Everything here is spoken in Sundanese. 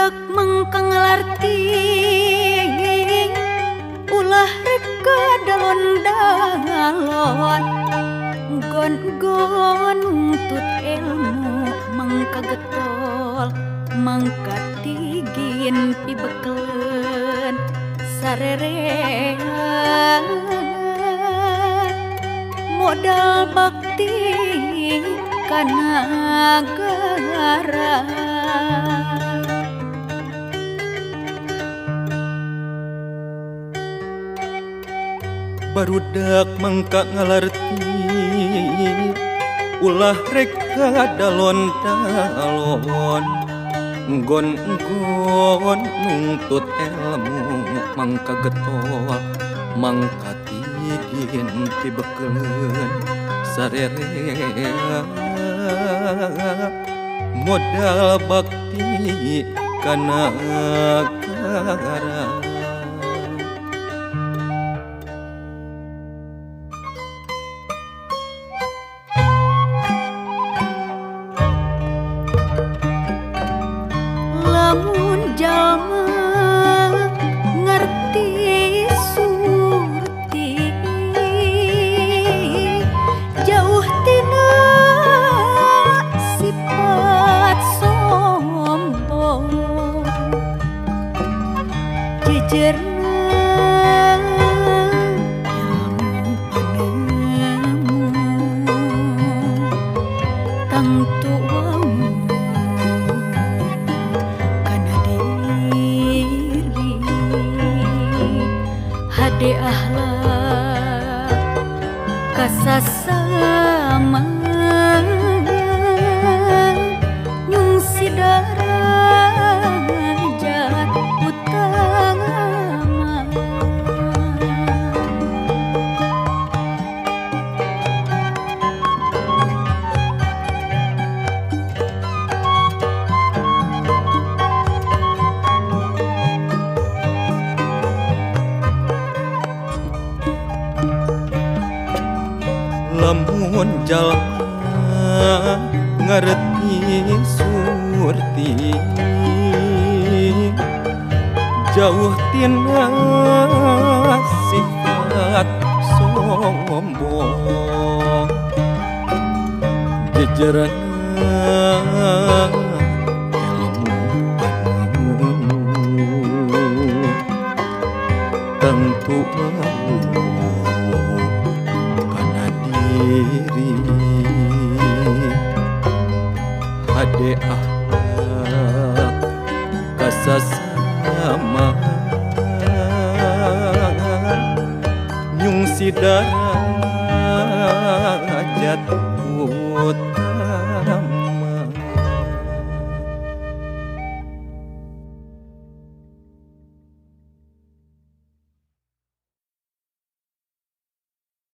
Barudak mangka ngalarti ulah rek dalon-dalon gon-gon nuntut ilmu mangka getol mangka tigin pibekeleun sarerea modal bakti kana nagara. Barudak mangka ngalarti ulah rek dalon-dalon gon-gon nuntut ilmu mangka getol mangka tigin pibekeleun sarerea modal bakti kana nagara. Lamun jalma ngerti surti jauh tina sifat sombong jejerna ilmu panemu tangtu wau kana diri hade akhlak kasasama nyungsi darajat utama. Lamun jalma ngareti surti jauh tina sifat sombong jejerna ilmu panemu tangtu wau kana diri hade akhlak kasasama nyungsi darajat utama.